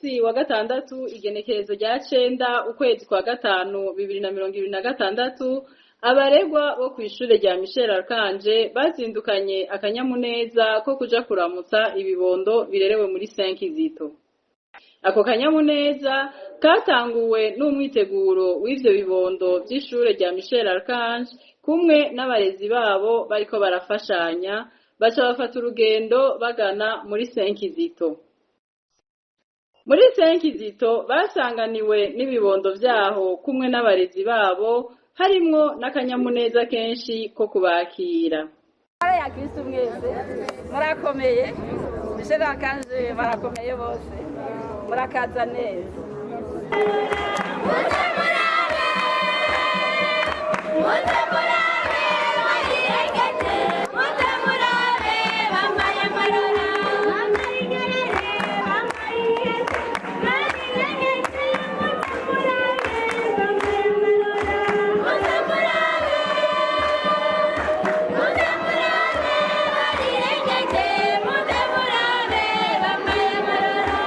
Munsi wa gatandatu, igenekerezo rya 9 ukwezi kwa 5 2026, abaregwa bo kw'ishure rya Michel Archange bazindukanye akanyamuneza ko kuja kuramutsa ibibondo birerewe muri Saint Kizito. Ako kanyamuneza katanguwe n'umwiteguro w'ivyo bibondo vy'ishure rya Michel Archange kumwe n'abarezi babo bariko barafashanya, baca bafata urugendo bagana muri Saint Kizito. Muri Saint Kizito basanganiwe n'ibibondo vyaho kumwe n'abarezi babo, harimwo n'akanyamuneza kenshi ko kubakira. Ya Kristo mwese murakomeye, Michel Archange barakomeye bose, murakaza neza. Muze murabe, muze murabe, bayirengeje, muze murabe, bambaye amarora, bambaye inyerere, bambaye ihese, bayirengeje, muze murabe, bambaye amarora, muze murabe, muze murabe, bayirengeje, muze murabe, bambaye amarora,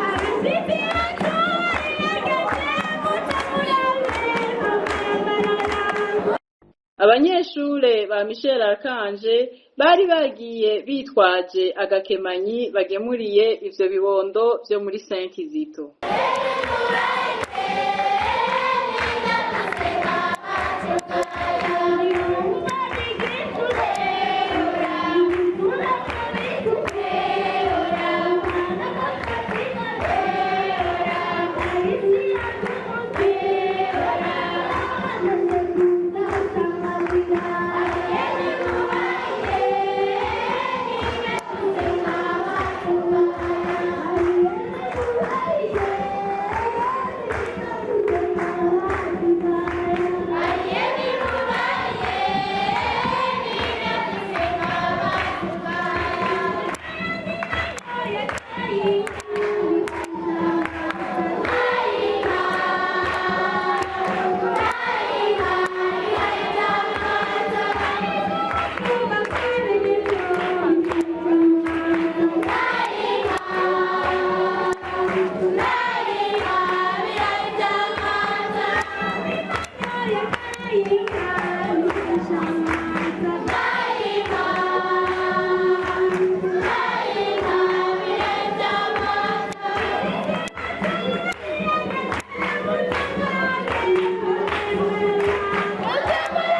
abashyitsi bacu bayirengeje, muze murabe, bambaye amarora. Abanyeshure ba Michel Archange bari bagiye bitwaje agakemanyi bagemuriye ivyo bibondo vyo muri Saint Kizito.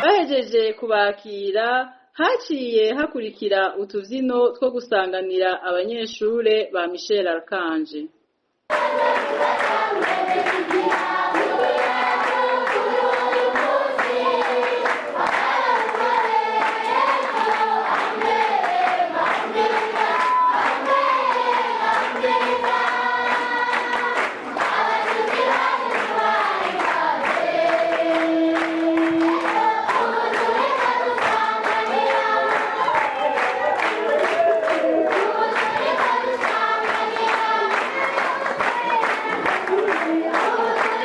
Bahejeje kubakira, haciye hakurikira utuvyino two gusanganira abanyeshure ba Michel Archange. Thank you.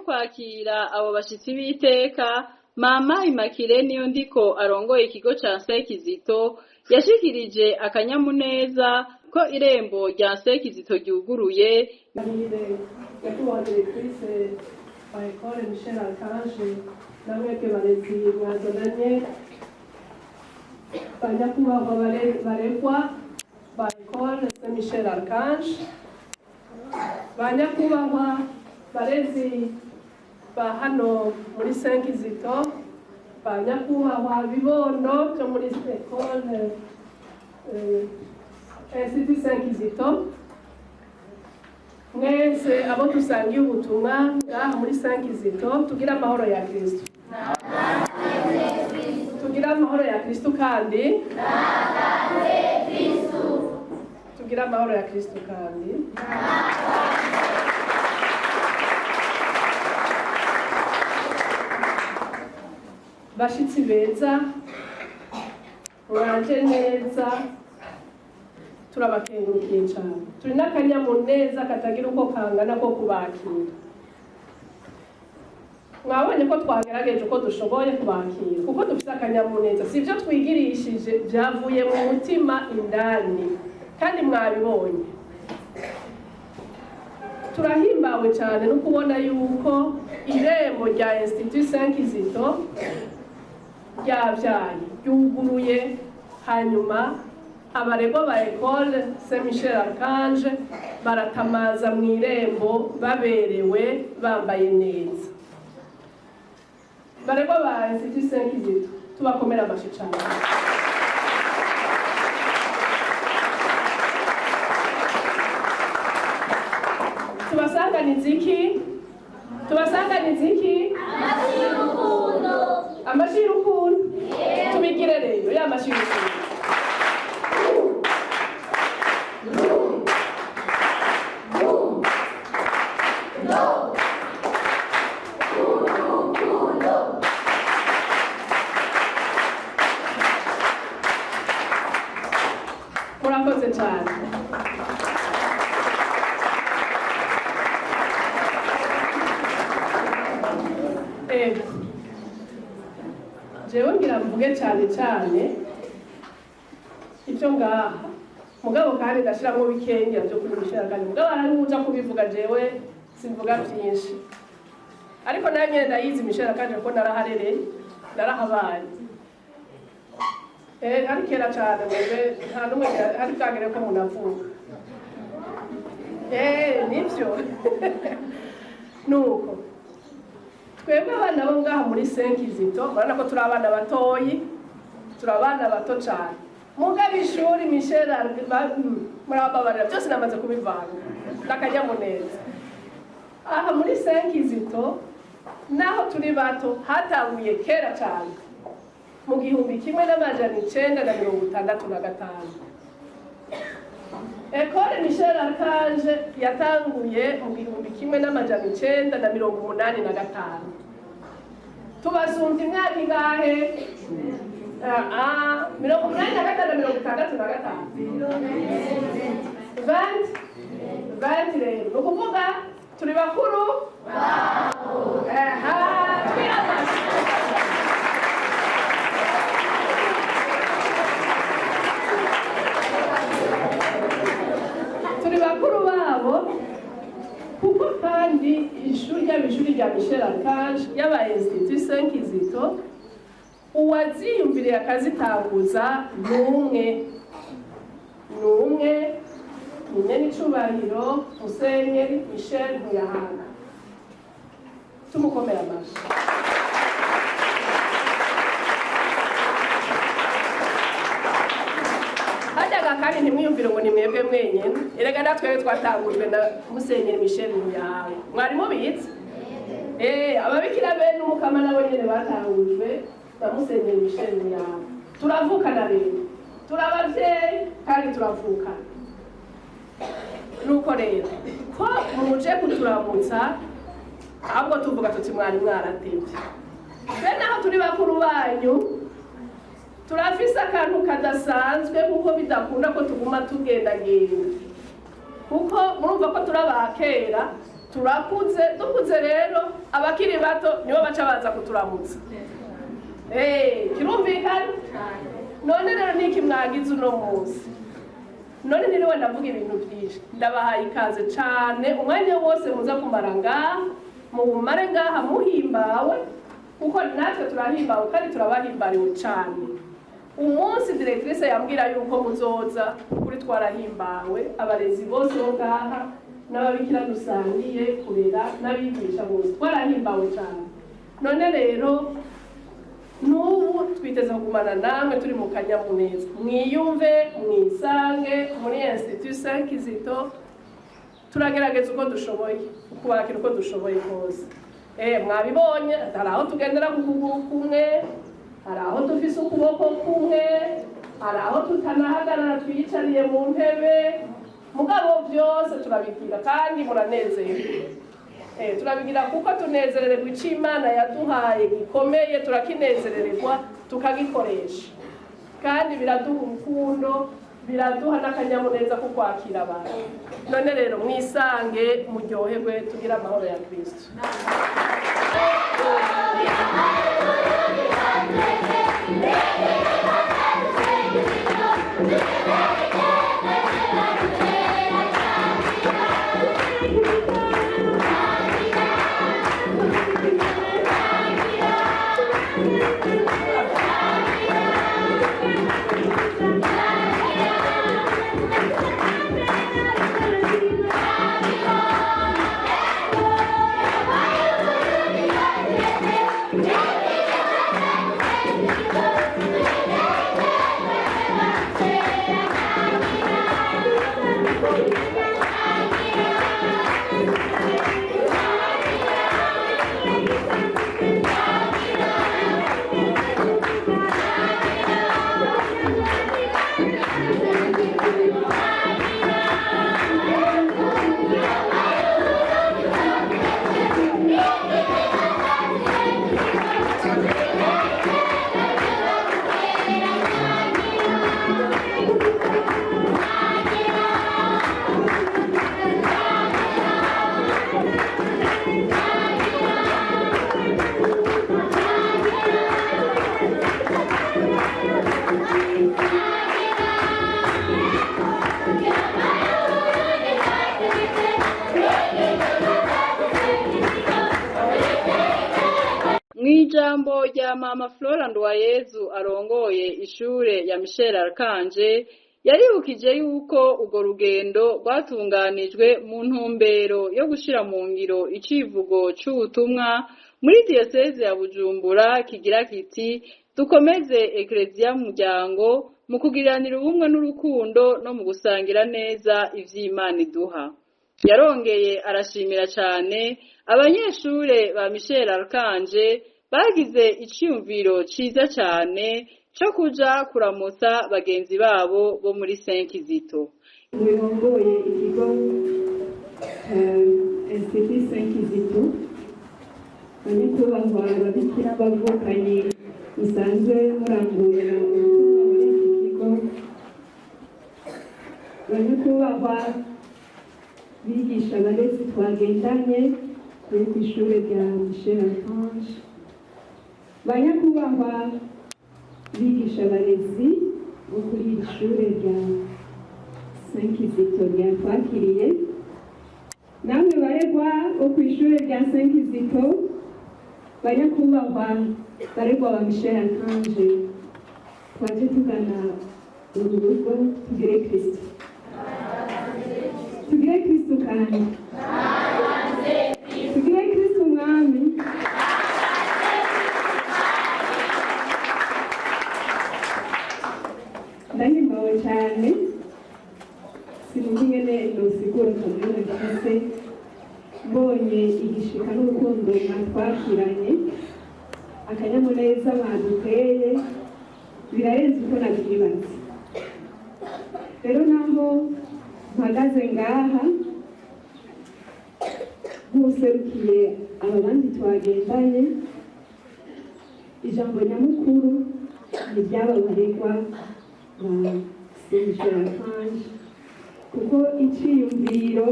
kwakira abo bashitsi b'iteka, Mama Immaculée Niyondiko arongoye ikigo ca Saint Kizito yashikirije akanyamuneza ko irembo rya Saint Kizito ryuguruye. Nyakubahwa directrice wa Ecole Michel Archange, namwebwe barezi mwazananye, banyakubahwa baregwa ba Ecole Saint Michel Archange, banyakubahwa barezi ba hano muri Saint Kizito, banyakubahwa bibondo byo muri Ecole Institut Saint Kizito, mwese abo dusangiye ubutumwa ngaha muri Saint Kizito, tugira amahoro ya Kristo, tugira amahoro ya Kristo, kandi tugira amahoro ya Kristo kandi. Bashitsi beza, mwaje neza, turabakengurukiye cyane. Turi n'akanyamuneza katagira uko kangana ko kubakira. Mwabonye ko twagerageje uko dushoboye kubakira kuko dufite akanyamuneza. Si ibyo twigirishije, byavuye mu mutima indani, kandi mwabibonye. Turahimbawe cyane no kubona yuko irembo rya Institut Saint Kizito ryabyaye, ryuguruye, hanyuma abaregwa ba Ecole Saint Michel Archange baratamaza mu irembo baberewe, bambaye neza. Baregwa ba Institut Saint Kizito, tubakomera amashyi cyane. Tubasanganiza iki? Tubasanganiza iki? Amashyi y'urukundo. Tubigire rero ya mashyi y'urukundo. Murakoze cyane. Ego, jewe ngira mvuge cyane cyane ibyo ngaha, mugabo kandi ndashiramwo bikengera byo kuri Michel, kandi mugabo hari uja kubivuga. Jewe simvuga byinshi, ariko nayo nyene ndayizi Michel, kandi kuko naraharereye, narahabaye. Hari kera cyane, mwebwe nta n'umwe hari bwagere ko munavuka. Nivyo, nuko twebwe abana bo ngaha muri Saint Kizito, murabona ko turi abana batoyi, turi abana bato cyane. Mugabo ishuri Michel, murababarira, byose namaze kubivanga n'akanyamuneza. Aha muri Saint Kizito, naho turi bato, hatanguye kera cyane, mu 1965. Ecole Michel Archange yatanguye mu 1985. Tubasumbye imyaka ingahe? 85 na 65, 20 20. Rero ni ukuvuga turi bakuru. Aha, twiramaze. Turi bakuru babo, kuko kandi ishuri ryaba ishuri rya Michel Archange, yaba Institut Saint Kizito, uwaziyumviriye akazitanguza n'umwe, n'umwe, ni nyenicubahiro Musenyeri Michel Ntuyahanga. Tumukomera amashyi. Hajyaga kandi ntimwiyumvire ngo ni mwebwe mwenyine. Erega natwe twatangujwe na Musenyeri Michel Ntuyahanga. Mwari mubizi? Ababikira bene umukama nabo nyene batangujwe na Musenyeri Michel Ntuyahanga. Turavukana rero, turabavyeyi kandi turavukana. Nuko rero ko muje kuturamutsa, ahubwo tuvuga tuti mwari mwaratevye. Twe naho turi bakuru banyu, turafise akantu kadasanzwe, kuko bidakunda ko tuguma tugendagenda, kuko murumva ko turi abakera. Turakuze, dukuze rero abakiri bato nibo baca baza kuturamutsa. Kirumvikana? None rero niki mwagize uno munsi? None niriwe ndavuga ibintu byinshi, ndabahaye ikaze cane. Umwanya wose muza kumara ngaha, muwumare ngaha muhimbawe, kuko natwe turahimbawe kandi turabahimbariwe cane. Umunsi directrice yambwira yuko muzoza, kuri twarahimbawe, abarezi bose bo ngaha n'ababikira dusangiye kurera n'abigisha bose twarahimbawe cane. None rero n'ubu twiteze kugumana namwe turi mu kanyamuneza, mwiyumve, mwisange muri Institut Saint Kizito. Turagerageza uko dushoboye kubakira uko dushoboye kose. Mwabibonye, hari aho tugendera ku kuguru kumwe, hari aho dufise ukuboko kumwe, hari aho tutanahagarara twiyicariye mu ntebe, mugabo byose turabigira kandi muranezerwa. Turabigira kuko tunezerererwa ico Imana yaduhaye gikomeye, turakinezerererwa tukagikoresha, kandi biraduha urukundo, biraduha n'akanyamuneza ko kwakira abantu. None rero mwisange, muryoherwe, tugire amahoro ya Kristo. Mw'ijambo rya Mama Flora Nduwayezu arongoye ishure ya Michel Arkanje, yaribukije yuko urwo rugendo rwatunganijwe mu ntumbero yo gushira mu ngiro icivugo c'ubutumwa muri diyoseze ya Bujumbura kigira kiti: dukomeze ekleziya mu muryango mu kugiranira ubumwe n'urukundo no mu gusangira neza ivy'Imana iduha. Yarongeye arashimira cane abanyeshure ba Michel Arkanje bagize iciyumviro ciza cane co kuja kuramutsa bagenzi babo bo muri Saint Kizito. Murongoye ikigo Institut Saint Kizito, banyakubahwa babikira bavukanye musanzwe murangurira ubutumwa muri iki kigo, banyakubahwa bigisha abarezi twagendanye kuri kw'ishure rya Michel Archange, banyakubahwa bigisha abarezi bo kuri iri shure rya Saint Kizito ryatwakiriye, namwe baregwa bo kw'ishure rya Saint Kizito, banyakubahwa baregwa ba Michel Archange, twaje tugana uru rugo. Tugire Kristo, tugire Kristo kandi tugire Kristo Umwami. Ndahimbawe cyane, sinumva ingene nosigura kamwe mfise mbonye igishika n'urukundo mwatwakiranye, akanyamuneza mwaduteye birarenze uko navyibaza. Rero naho mpagaze ngaha nkuserukiye aba bandi twagendanye, ijambo nyamukuru ni iry'aba baregwa ba Saint Michel Archange, kuko iciyumviro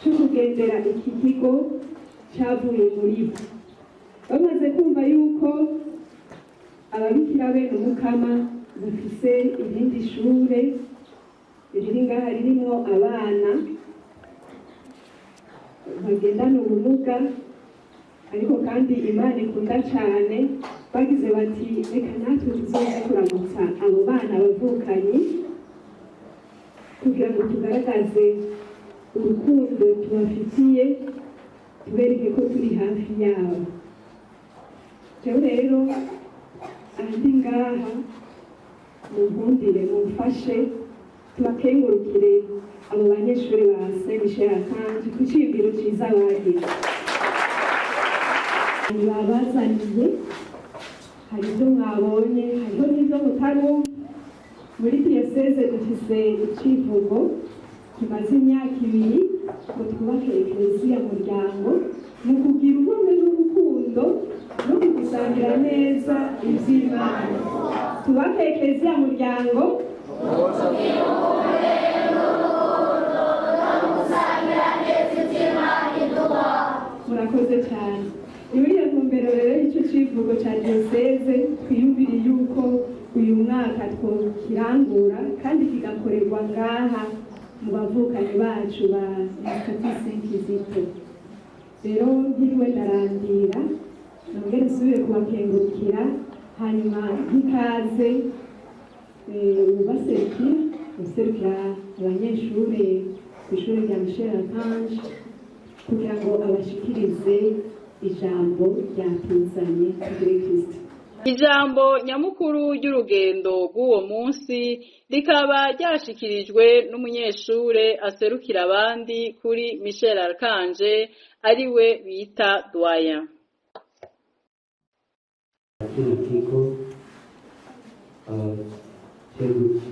Cyo kugendera iki kigo cyavuye muri bo, bamaze kumva yuko ababikira bene Umukama bafise irindi shure riri ngaha ririmo abana bagendana ubumuga, ariko kandi Imana ikunda cyane, bagize bati: "Reka natwe tuzoze kuramutsa abo bana bavukanyi kugira ngo tugaragaze urukundo tubafitiye, tubereke ko turi hafi yabo." Jewe rero ahandi ngaha, munkundire mumfashe tubakengurukire abo banyeshuri ba Saint Michel Archange ku ciyumviro ciza bagize, babazaniye. Hari ibyo mwabonye, hariho n'ibyo mutarumva. Muri diyoseze dufise icivugo kimaze imyaka 2 ngo twubake Ekleziya muryango mu kugira ubumwe n'urukundo no mu gusangira neza ivy'Imana. Twubake Ekleziya muryango. Murakoze cyane. Ni muri iyo ntumbero rero y'icyo civugo cya diyoseze twiyumviriye yuko uyu mwaka twokirangura kandi kigakorerwa ngaha mu bavukanyi bacu ba Institut Saint Kizito. Rero ntiriwe ndarandira, nongere nsubire kubakengurukira, hanyuma nk'ikaze ubaserukira, userukira abanyeshuri ku ishuri rya Michel Archange, kugira ngo abashikirize ijambo ryatuzanye. Tugire Kristo. Ijambo nyamukuru ry'urugendo rw'uwo munsi rikaba ryashikirijwe n'umunyeshure aserukira abandi kuri Michel Archange, ariwe bita Doyen. Kino kigo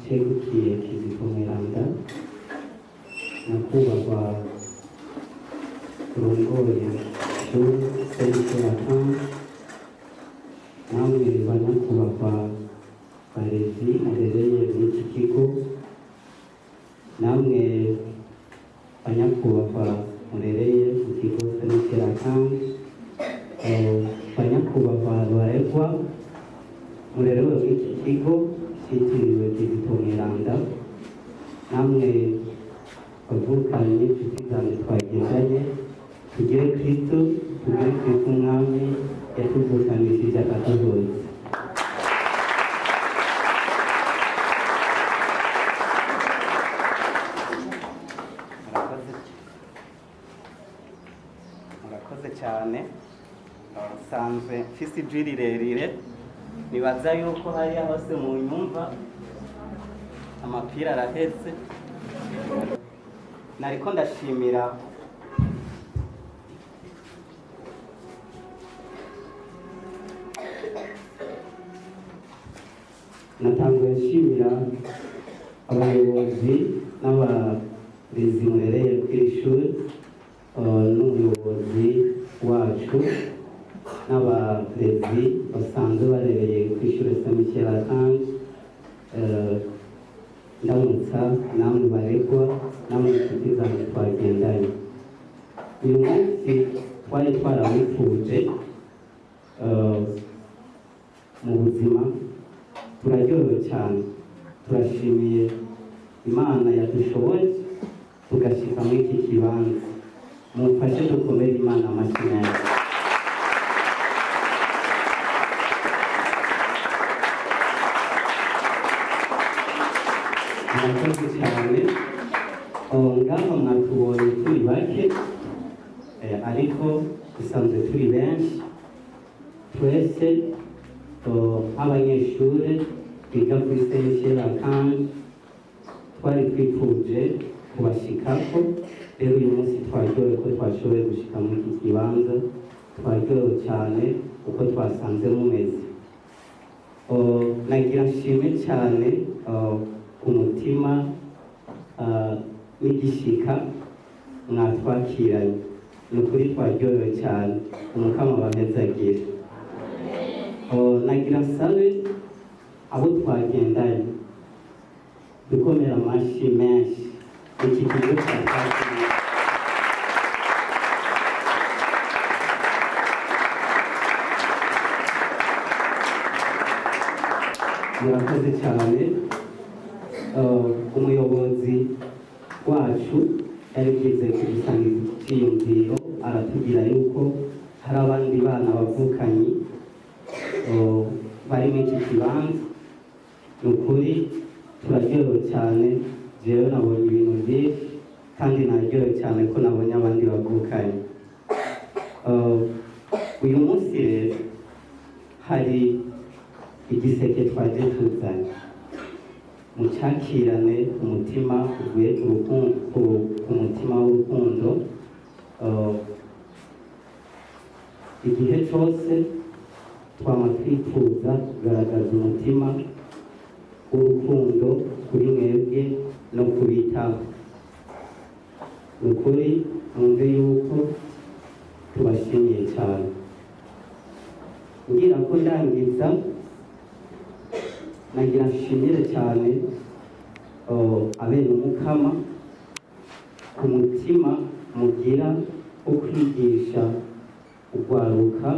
cegukiye Kizito Mweranda, nyakubahwa urongoye ishuri Saint Michel Archange, namwe banyakubahwa barezi murereye muri iki kigo, namwe banyakubahwa murereye mu kigo Saint Michel Archange, banyakubahwa baregwa murerewe muri iki kigo cyitiriwe Kizito Mweranda, namwe bavukanye n'inshuti zanjye twagendanye, tugire Kristo, tugire Kristo Umwami yatuvukanishije akaduhuza. Murakoze, murakoze cyane. Nsanzwe mfise ijwi rirerire, nibaza yuko hariya hose mu nyumva amapira arahetse. Nariko ndashimira natanguye nshimira abayobozi n'abarezi murereye ku ishuri, n'umuyobozi wacu n'abarezi basanzwe barereye ku ishuri Saint Michel Archange, ndamutsa namwe baregwa, namwe inshuti zanjye twagendanye. Uyu munsi twari twarawifuje mu buzima. Turaryohewe cyane, turashimiye Imana yadushoboye tugashyika muri iki kibanza. Mumfashe dukomere Imana amashyi menshi. Murakoze cyane. Oh, ngaho mwatubonye turi bake, ariko dusanzwe turi benshi twese, nk'abanyeshuri biga kuri Saint Michel Archange. Twari twifuje kubashikako. Rero uyu munsi twaryohewe ko twashoboye gushika muri iki kibanza, twaryohewe cyane uko twasanze mumeze. Oh, nagira nshime cyane, ku mutima n'igishika mwatwakiranye. Ni ukuri twaryohewe cyane, Umukama bamezagire. Oh, nagira nsabe abo twagendanye dukomera amashyi menshi iki kigo cyatwakiriye. Murakoze cyane. Umuyobozi wacu yari byize kudusangiza icyiyumviro, aratubwira yuko hari abandi bana bavukanyi bari muri iki kibanza. Ni ukuri turaryohewe cyane. Jewe nabonye ibintu byinshi kandi naryohewe cyane ko nabonye abandi bavukanye. Uyu munsi rero hari igiseke twaje tuzanye, mucakirane umutima uvuye ku mutima w'urukundo. Igihe cyose twama twifuza kugaragaza umutima w'urukundo kuri mwebwe no kubitaho. Ni ukuri mwumve yuko tubashimiye cyane. Ngira ko ndangiza, nagira nshimire cyane abene umukama ku mutima mugira wo kwigisha urwaruka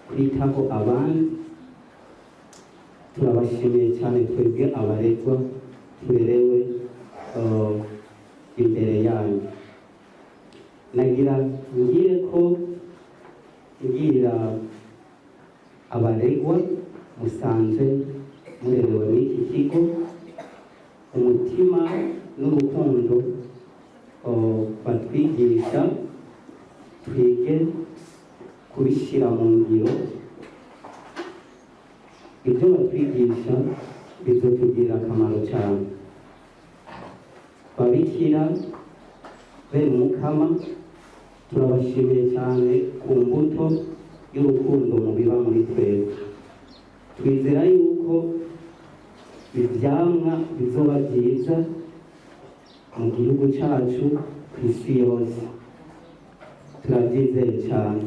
kwitaho abandi. Turabashimiye cyane twebwe abaregwa turerewe imbere yanyu. Nagira ngire ko ngira abaregwa musanzwe murerewe muri iki kigo, umutima n'urukundo batwigisha twige kubishyira mu ngiro. Ibyo batwigisha bizotugirira akamaro cyane. Babikira bene umukama, turabashimiye cyane ku mbuto y'urukundo mubiba muri twebwe. Twizera yuko ivyamwa bizoba byiza mu gihugu cyacu, ku isi yose. Turabyizeye cyane.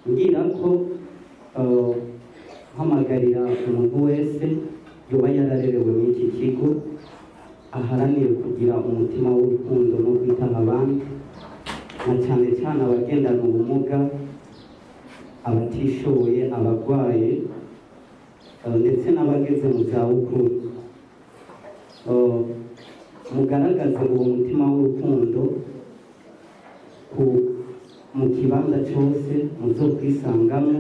Ngira ko mpamagarira umuntu wese yoba yararerewe muri iki kigo aharanire kugira umutima w'urukundo no kwitaho abandi, na cyane cyane abagendana ubumuga, abatishoboye, abarwaye, ndetse n'abageze mu zabukuru. Mugaragaze uwo mutima w'urukundo mu kibanza cyose muzokwisangamo,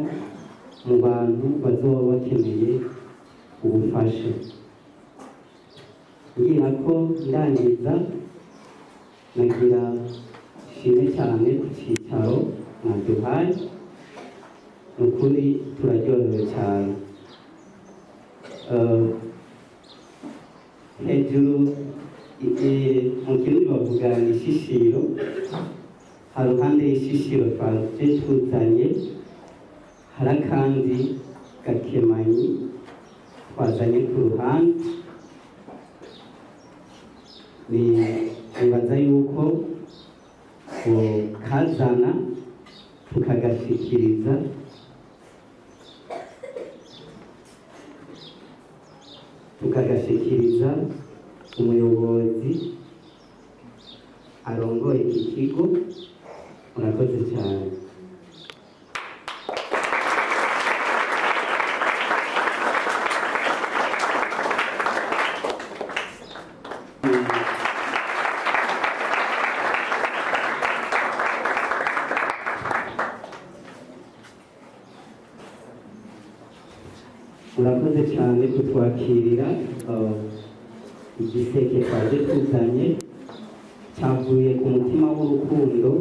mu bantu bazoba bakeneye ubufasha. Ngira ko ndangiza, nagira nshime cyane ku cyicaro mwaduhaye. Ni ukuri turaryohewe cyane. Hejuru mu kirundi bavuga ni ishishiro. Haruhande y'ishishiro twaje tuzanye, hari akandi gakemanyi twazanye ku ruhande. Ni nibaza yuko kazana tukagashikiriza umuyobozi arongoye iki kigo. Murakoze cyane. Murakoze cyane kutwakirira. Igiseke twaje tuzanye cyavuye ku mutima w'urukundo,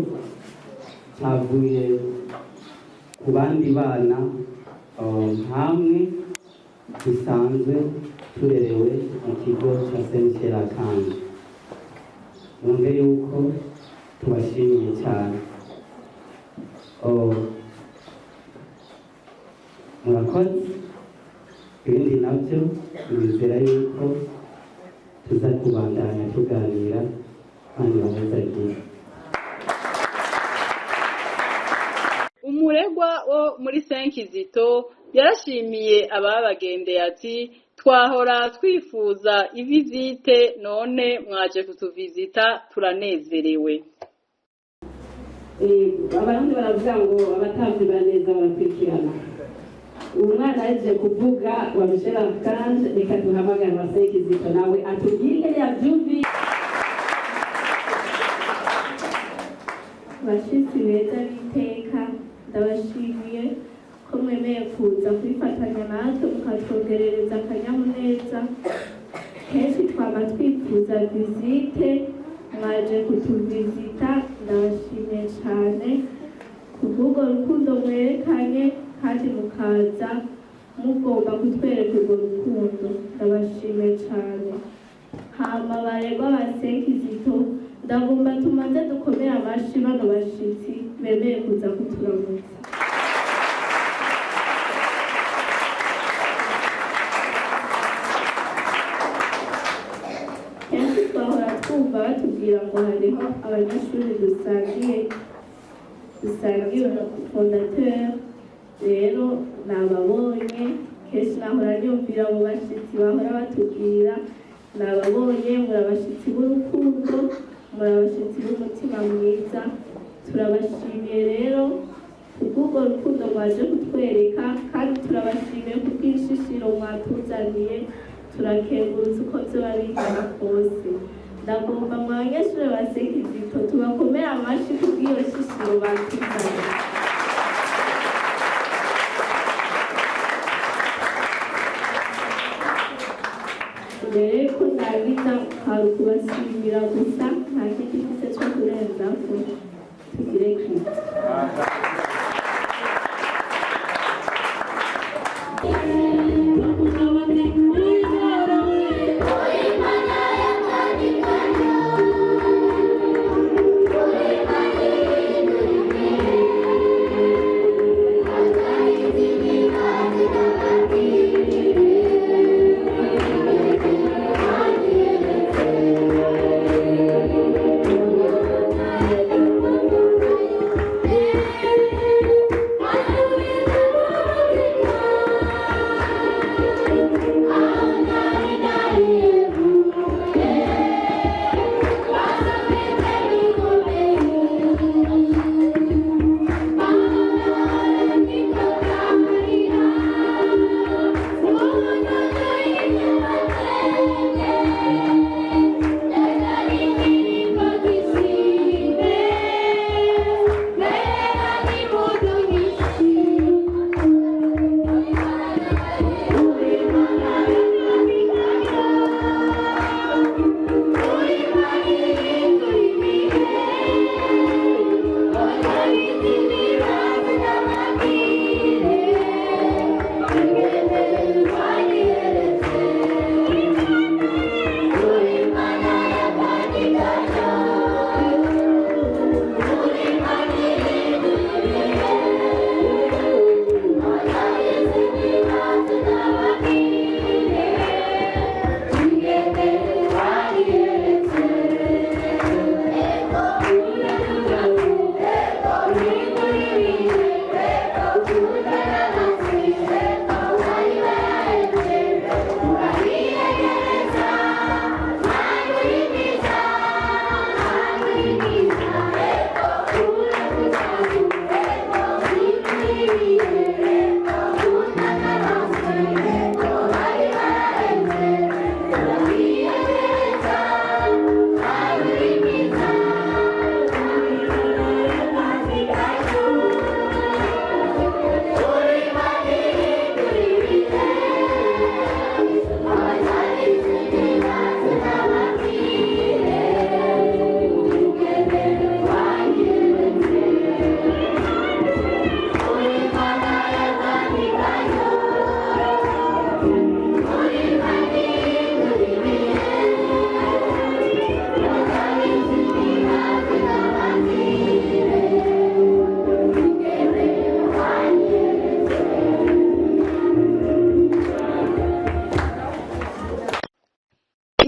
cyavuye ku bandi bana nkamwe dusanzwe turerewe mu kigo cya Saint Archange. Mwumve yuko tubashimiye cyane. Murakoze. Ibindi nabyo nizera yuko tuza kubandanya tuganira kandi bamuzagira. Umuregwa wo muri Saint-Kizito yarashimiye ababagendeye, ati: "Twahora twifuza ivisite, none mwaje kutuvizita, turanezerewe." Abarundi baravuga ngo abatavyi baneza barakurikirana. Umwana ahejeje kuvuga wa Michel Archange, reka duhamagare wa Saint Kizito nawe atubwire yavyumviye. Bashitsi beza b'iteka, ndabashimiye ko mwemeye kuza kwifatanya natwe mukatwongerereza akanyamuneza. Kenshi twaba twifuza visite, mwaje kutuvizita, ndabashimiye cyane kubw'urwo rukundo mwerekanye kandi mukaza mugomba kutwereka urwo rukundo, ndabashimiye cyane. Hama baregwa ba Saint Kizito, ndagomba tumaze dukomere amashi bano bashitsi bemeye kuza kuturamutsa. Kenshi twahora twumva batubwira ngo hariho abanyeshuri dusangiye fondateur. Rero nababonye, kenshi nahora niyumvira abo bashitsi bahora batubwira, nababonye. Muri abashitsi b'urukundo, muri abashitsi b'umutima mwiza. Turabashimiye rero kubw'urwo rukundo mwaje kutwereka, kandi turabashimiye kubw'ishishiro mwatuzaniye. Turakengurutse uko vyoba bingana kose. Ndagomba mwa banyeshuri ba Saint Kizito tubakomere amashi kubw'iyo shishiro batuzaniye. Mbere yuko ndangiza, hari ukubashimira gusa, nta kindi mfise co kurenzako. Tugire Kristo.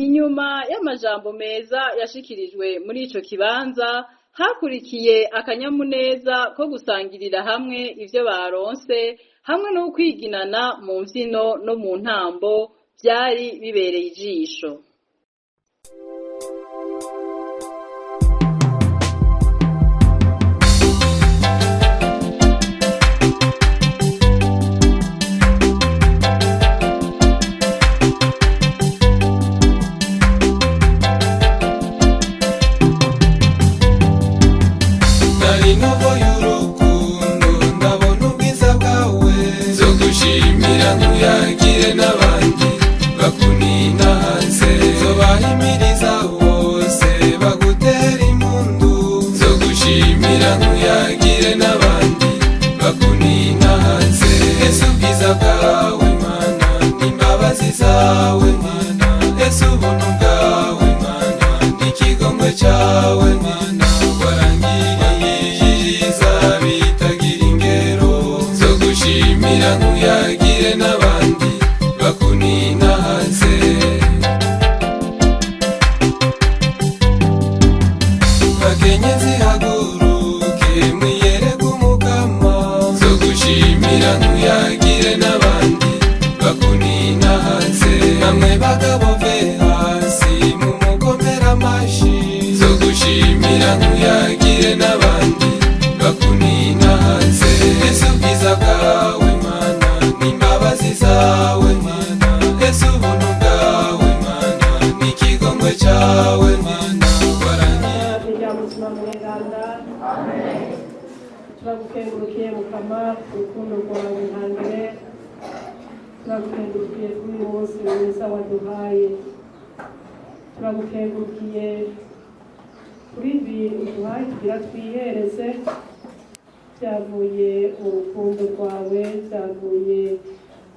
Inyuma y'amajambo meza yashikirijwe muri ico kibanza, hakurikiye akanyamuneza ko gusangirira hamwe ivyo baronse hamwe no kwiginana mu mvyino no mu ntambo vyari bibereye ijisho. ubwiza bwawe Mana, n'imbabazi zawe Mana, ese ubuntu bwawe Mana, n'ikigongwe cyawe Mana, warangiriye ibyiza bitagira ingero, zo gushimira nkuyagire n'abandi bakuninahaze. Bakenyezi haguruke mwiyereke Umukama, zo gushimira nkuyagire n'abandi bakuninahaze. Bamwe bagabo ve hasi mumukomere amashi, zo gushimira nkuyagire n'abandi bakuninahaze. Ese ubwiza bwawe Mana, n'imbabazi zawe Mana, ese ubuntu bwawe Mana, n'ikigongwe cyawe Mana, warangiye. Rya Mutima Mweranda, turagukengurukiye Mukama ku rukundo rwawe ntangere. Turagukengurukiye kuri uyu munsi mwiza waduhaye. Turagukengurukiye kuri ibi uduhaye tugira twihereze, byavuye mu rukundo rwawe, byavuye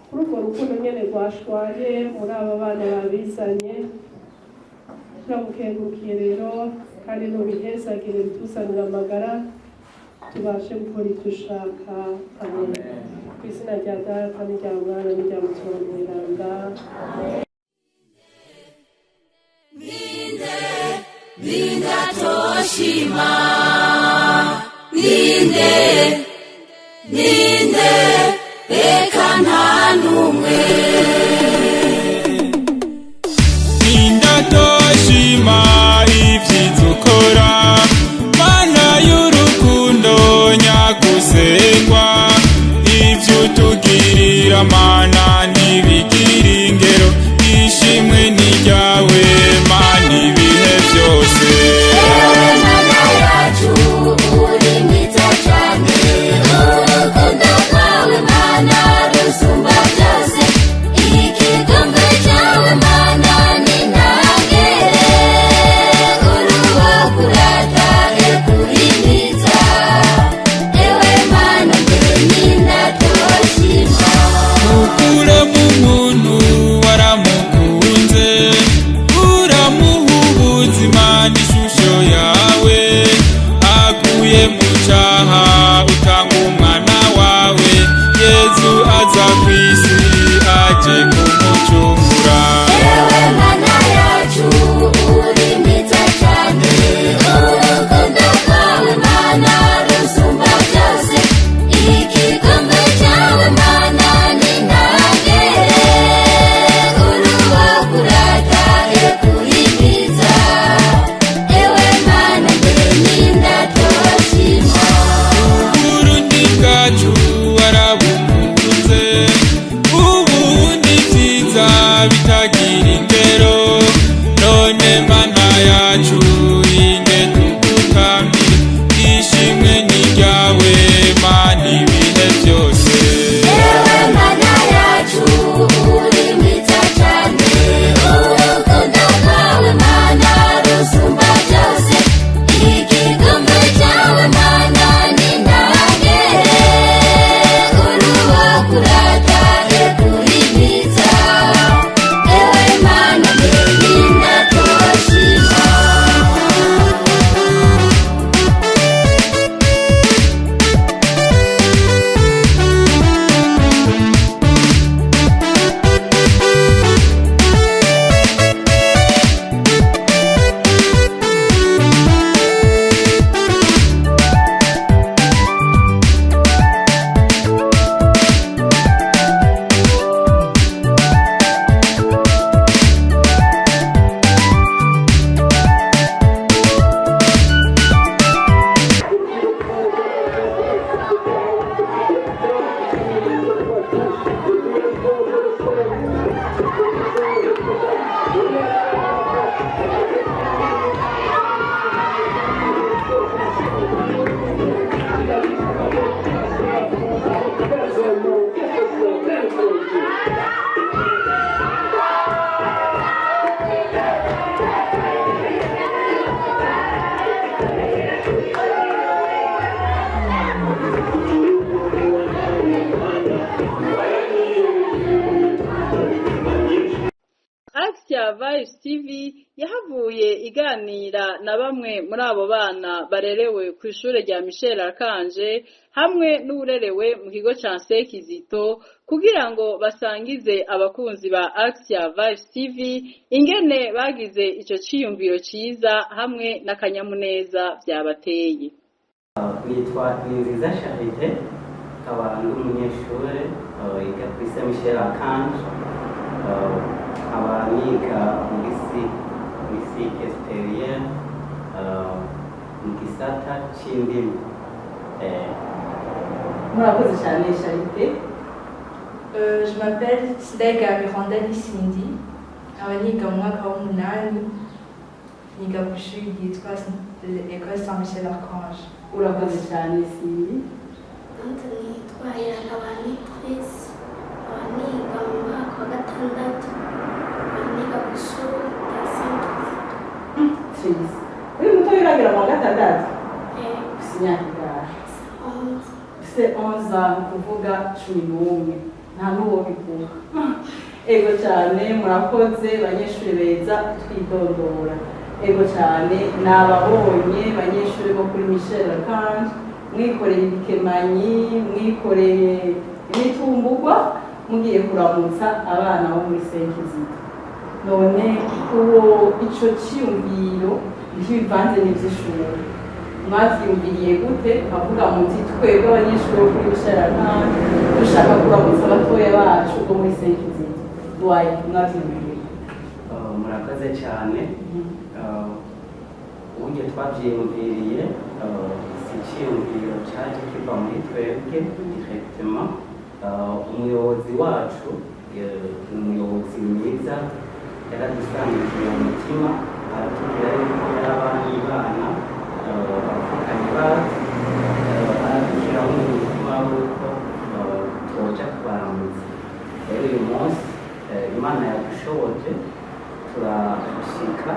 kuri urwo rukundo nyene rwashwaye muri aba bana babizanye. Turagukengurukiye rero kandi ntubihezagire, bituzanire amagara tubashe gukora icyo ushaka. Amen. Ku izina rya Data n'irya Mwana n'irya Mutima Mweranda. Nindatoshima, ninde, ninde, reka nta n'umwe. Nindatoshima ibyiza ukora, Mana y'urukundo nyagusengwa, ibyo utugirira Mana ntibigira ingero, ishimwe ni ryawe Mana ibihe byose. Ewe Mana yacu, uri mwiza cyane, urukundo rwawe Mana rusumba byose, ikigongwe cyawe Mana ni ntangere, uruwo kurata kuri mwiza, ewe Mana nge nindatoshima. Ukure mu muntu waramukunze, uramuha ubuzima n'ishusho yawe, aguye mu cyaha utanga umwana wawe, Yezu aza ku isi aje kumucungura. Ewe Mana yacu, uri mwiza cyane, urukundo rwawe Mana rusumba byose, ikigongwe cyawe Mana ni ntangere, uruwo kurata kuri mwiza, ewe Mana nge nindatoshima. Uburundi bwacu warabukunze, ubundi byiza bitagira ingero, none Mana yacu inge tugukamire, ishimwe ni ryawe Mana ibihe byose. Ewe Mana yacu, uri mwiza cyane, urukundo rwawe Mana rusumba byose, ikigongwe cyawe Mana ni ntangere, uruwo kurata kuri mwiza, ewe Mana nge nindatoshima. Thank you. Axia Vibes TV yahavuye iganira na bamwe muri abo bana barerewe kw'ishure rya Michel Archange hamwe n'uwurerewe mu kigo ca Nsekizito kugira ngo basangize abakunzi ba Axia Vibes TV ingene bagize ico ciyumviro ciza hamwe n'akanyamuneza vyabateye. Nitwa Ninziza Charite, nkaba ndi umunyeshure yiga kuri Saint Michel Archange, nkaba niga muri cycle supérieur mu gisata c'indimi. Murakoze cyane, Charite. Je m'appelle Sidega Mirandali Cindy, nkaba niga mu mwaka w'umunani, niga ku ishuri ryitwa École Saint Michel Archange. Urakoze cyane, Cindy. Nitwa Irangabani Tracy, nkaba niga mu mwaka wa gatandatu, nkaba niga ku ishuri rya Saint Kizito. Tracy uri muto, uragira mu wa gatandatu, ufise imyaka ingahe? 11. Ufise 11 ans, kuvuga 11, nta n'uwo biguha. Ego cyane, murakoze banyeshuri beza twidondora. Ego cyane, nababonye banyeshuri bo kuri Michel Archange mwikoreye ibikemanyi, mwikoreye imitumbugwa, mugiye kuramutsa abana bo muri Senkizito. None uwo ico ciyumviro ntibivanze n'ivy'ishuri, mwavyiyumviriye gute ukavuga muti twebwe abanyeshuri bo kuri Michel Archange dushaka kuramutsa abatoya bacu bo muri Senkizito? Wayi, mwavyiyumviriye? Murakoze cyane. Uburyo twavyiyumviriye, si iciyumviro caje kiva muri twebwe directement. Umuyobozi wacu ni umuyobozi mwiza, yaradusangije umutima, aratubwira yuko yari abandi bana bavukanye bacu, aradushyiraho umutima w'uko twoja kubaramutsa. Rero uyu munsi Imana yadushoboje turashika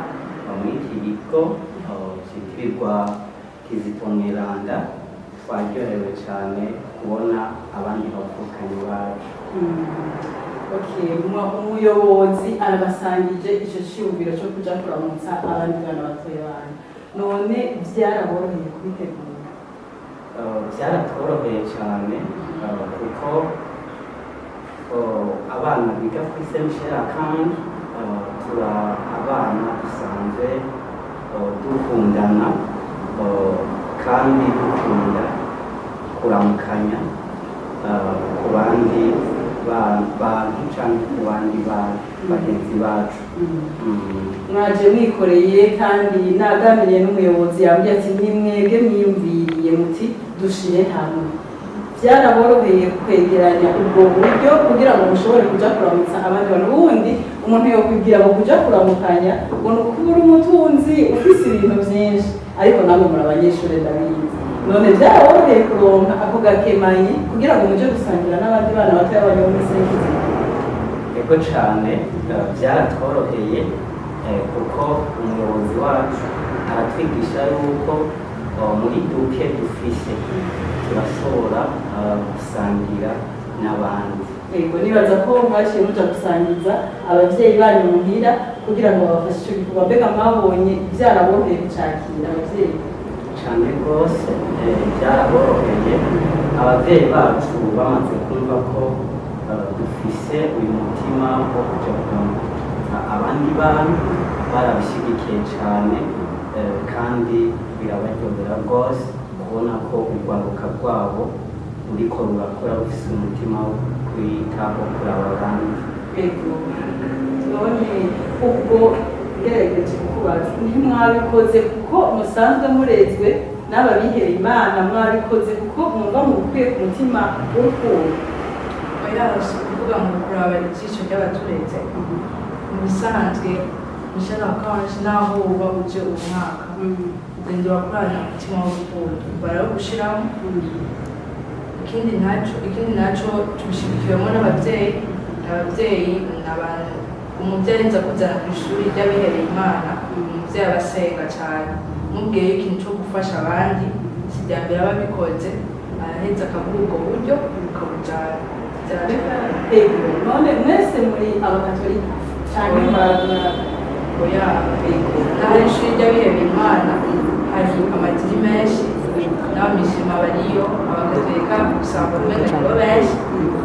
muri iki kigo cyitirirwa Kizito Mweranda. Twaryohewe cyane kubona abandi bavukanyi bacu. Okay, umuyobozi arabasangije ico ciyumviro cyo kuja kuramutsa abandi bana batoya banyu. None vyaraboroheye kubitegura? Byaratworoheye cyane, kuko abana biga kuri Saint Michel Archange tura abana dusanzwe dukundana, kandi dukunda kuramukanya ku bandi bantu cyangwa ku bandi bagenzi bacu. Mwaje mwikoreye, kandi naganiriye n'umuyobozi, yambwiye ati ni mwebwe mwiyumviriye muti dushire hamwe. Byaraboroheye kwegeranya ubwo buryo kugira ngo mushobore kuja kuramutsa abandi bantu? Ubundi umuntu yokwibwira ngo kuja kuramukanya ngo ni ukubura umutunzi ufise ibintu byinshi, ariko namwe muri abanyeshuri, ndabizi. None byaraboroheye kuronka ako gakemanyi kugira ngo muje gusangira n'abandi bana batoya banyu bo muri Senkizi? Ego cyane, byaratworoheye, kuko umuyobozi wacu aratwigisha yuko muri duke dufise turashobora gusangira n'abandi. Yego, nibaza ko mwaciye muja gusangiza abavyeyi banyu muhira kugira ngo babafashe ico gikorwa. Mbega mwabonye byaraboroheye kucakira abavyeyi? Cyane rwose, byaraboroheye. Abavyeyi bacu bamaze kumva ko dufise uyu mutima wo kuja kuramutsa abandi bantu, barabishigikiye cyane, kandi birabaryohera rwose kubona ko urwaruka rwabo ruriko rurakora rufise umutima wo kwitaho kuraba abandi. Ego, none ubwo ngerageje kukubaza, ntimwabikoze kuko musanzwe murezwe n'aba bihebeye Imana, mwabikoze kuko mwumva mubikuye ku mutima w'urukundo? Oya, si ukuvuga ngo kuraba ijisho ry'abatureze. Mu bisanzwe Michel Archange, naho uba uje uwo mwaka, ugenda urakorana umutima w'urukundo, barawugushiramo. Ikindi naco tubishigikiwemo n'abavyeyi. Abavyeyi ni abantu, umuvyeyi arinze akuzana ku ishuri ry'abihereye Imana, umuvyeyi aba asenga cane. Mubwiye ikintu co gufasha abandi, si irya mbere aba abikoze, araheza akaguha ubwo buryo ukabujana. Ego, none mwese muri abakatolika? Canke murabona? Oya, n'ahari ishuri ry'abihebeye Imana hari amadini menshi, n'abamishima bariyo, abakatolika usanga umenga nibo benshi,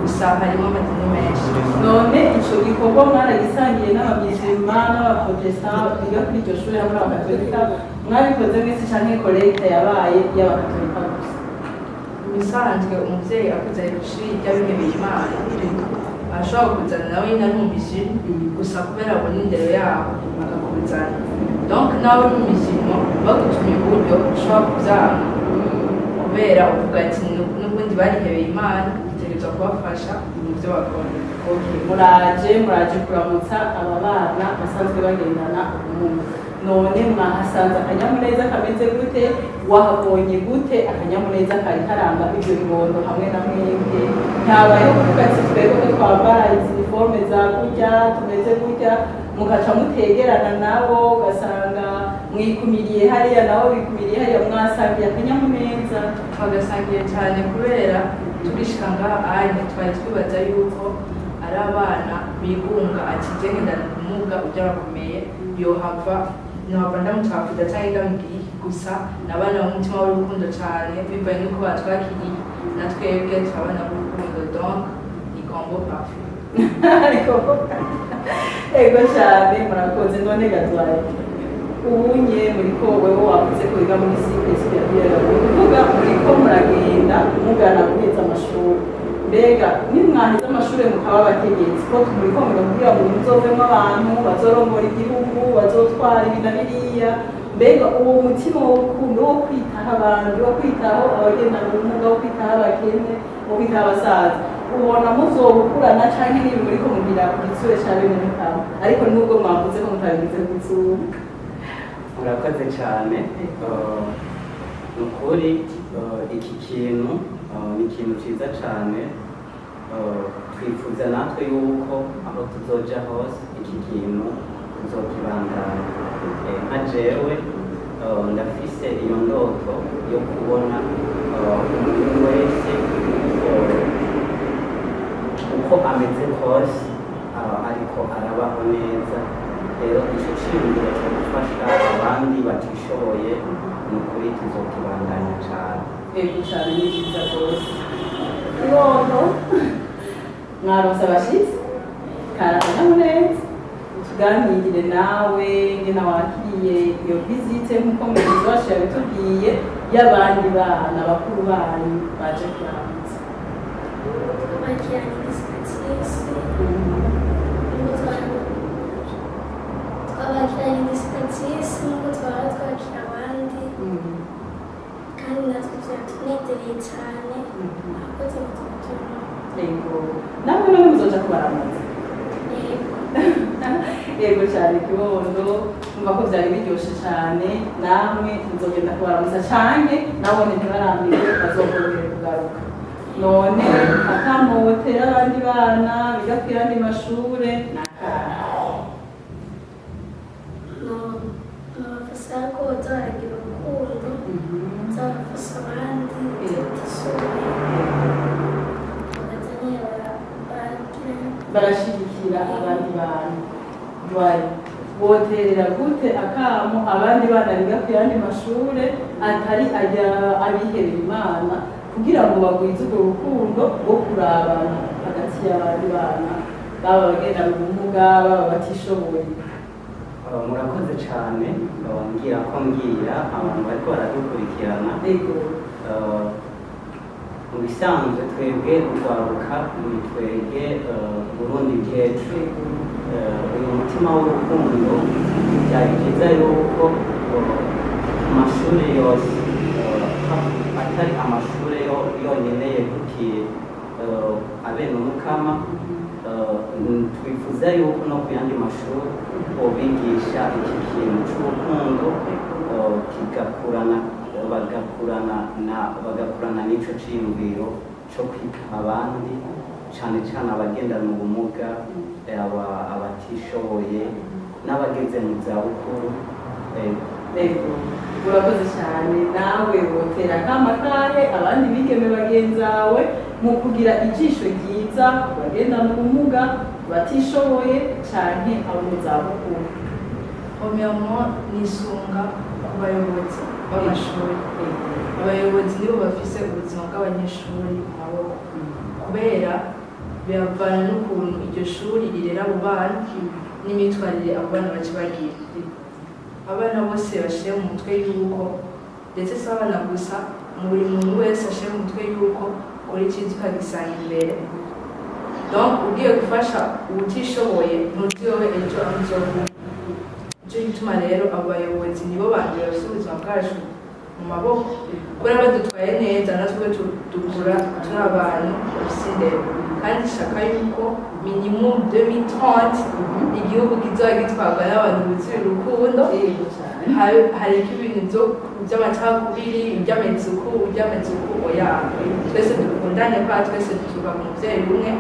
gusa harimo amadini menshi. None ico gikorwa mwaragisangiye n'abamizima n'abaprotestant biga kuri iryo shuri hamwe n'abakatolika? Mwabikoze mwese canke collecte yabaye y'abakatolika gusa? Ibisanzwe, umuvyeyi akuzanye kw'ishuri ry'abihebeye Imana ashobora kuzana nawe nyine ari umumizima, gusa kubera abona indero yabo akakuzana. Donc nawe uri umumizima, bagutumye uburyo ushobora kuvyanga, kubera uvuga ati n'ubundi barihebeye Imana, dutegerezwa kubafasha mu byo bakora. Okay, muraje kuramutsa aba bana basanzwe bagendana ubumuga. None mwahasanze akanyamuneza kameze gute? Wahabonye gute akanyamuneza kari karanga ibyo bibondo hamwe na mwebwe? Ntabayeho kuvuga ati twebwe ko twambara izi uniforme za kurya, tumeze gutya, mugaca mutegerana nabo, ugasanga mwikumiriye hariya, nabo bikumiriye hariya? Mwasangiye akanyamuneza? Twagasangiye cyane, kubera tugishika ngaha anye twari twibaza yuko ari abana bigunga, ati je ngendana ubumuga, ujya arakomeye, yohava nohava ndamucafuza cyangwa ndamubwiye iki. Gusa ni abana b'umutima w'urukundo cyane, bivanye n'uko batwakiriye, na twebwe turabana b'urukundo, donc ni combo parfait. Ariko ego cyane, murakoze. None gatwaye ubunye muriko, wewe wavuze ko wiga muri cycle supérieur, ni ukuvuga muriko muragenda mugana guheza amashuri. Mbega nimwaheza amashuri mukaba abategetsi, ko muriko mwiga kugira ngo muzovemwo abantu bazorongora igihugu, bazotwara ibi na biriya, mbega uwo mutima w'urukundo wo kwitaho abandi, wo kwitaho abagendana ubumuga, wo kwitaho abakene, wo kwitaho abasaza, ubona muzobukurana, canke nibi muriko mugira ku gitsure ca bene mutama, ariko nubwo mwavuze ko mutabigize ku gitsure? Murakoze cyane. Ni ukuri iki kintu ni ikintu cyiza cyane. Twifuza natwe yuko aho tuzoja hose iki kintu tuzokibandanya. Nka jewe ndafise iyo ndoto yo kubona umuntu wese, uko ameze kose, ariko arabaho neza. Rero icyo cyiyumviro cyo gufasha abandi batishoboye, ni ukuri tuzokibandanya cyane. Ego cyane, ni byiza rwose. Ibondo, mwaronse abashyitsi, kari akanyamuneza. Utuganirire nawe ngena wakiriye iyo visite, nk'uko mugenzi wacu yabitubwiye, y'abandi bana bakuru banyu baje kuramutsa. Twabakiranye igisitsi, twabakiranye igisitsi nk'uko twaba twakira abandi, kandi natwe byatunezerewe cyane. Murakoze kututumira. Yego, namwe none muzoja kubaramutsa? Yego. Yego cyane, kibondo, umva ko byari biryoshe cyane. Namwe muzogenda kubaramutsa canke nabone ntibarambirwe, bazokongera kugaruka. None akamotera abandi bana biga ku yandi mashure nakahe? Nabafasha ko baza baragira urukundo, baza barafasha abandi batishoboye, bakaza nyine baragira Barashigikira abandi bantu. Bari boterera gute akamo abandi bana biga ku yandi mashure atari ajya abihebera Imana, kugira ngo bagwize urwo rukundo rwo kurabana hagati y'abandi bana, baba abagendana ubumuga, baba batishoboye? Murakoze cyane. Mbwira ko mbwira abantu bariko baradukurikirana. Mu bisanzwe twebwe urwaruka ni twebwe Burundi bw'ejo. Uyu mutima w'urukundo byari byiza yuko mu mashuri yose, atari amashuri yonyine yegukiye abene umukama, twifuza yuko no ku yandi mashuri bobigisha iki kintu c'urukundo, kigakurana, bagakurana n'ico ciyumviro co kwitaho abandi, cane cane abagendana ubumuga, abatishoboye n'abageze mu zabukuru. Yego. Urakoze cyane. Nawe wotera akamo kahe abandi bigeme bagenzawe mu kugira ijisho ryiza ku bagendana ubumuga, batishoboye canke abo mu zabukuru? Premièrement, nisunga ku bayobozi b'amashuri. Abayobozi nibo bafise ubuzima bw'abanyeshuri mu maboko, kubera biravana n'ukuntu iryo shuri rirera abo bana n'imyitwarire abo bana baca bagira. Abana bose bashire mu mutwe yuko, ndetse si abana gusa, buri muntu wese ashire mu mutwe yuko ukora icyiza ukagisanga imbere. Donc ugiye gufasha uwutishoboye, ntuzi wowe ejo aho uzovuga. Nicyo gituma rero abo bayobozi nibo ba mbere bafite ubuzima bwacu mu maboko, kubera badutwaye neza natwe dukura turi abantu bafise indero. Kandi shaka yuko minimum 2030 igihugu kizoba gitwarwa n'abantu buzuye urukundo. Hariko ibintu vy'amacakubiri, iry'ameze uku, iry'ameze uku, oya. Twese dukundane kubera twese duturuka ku muvyeyi umwe.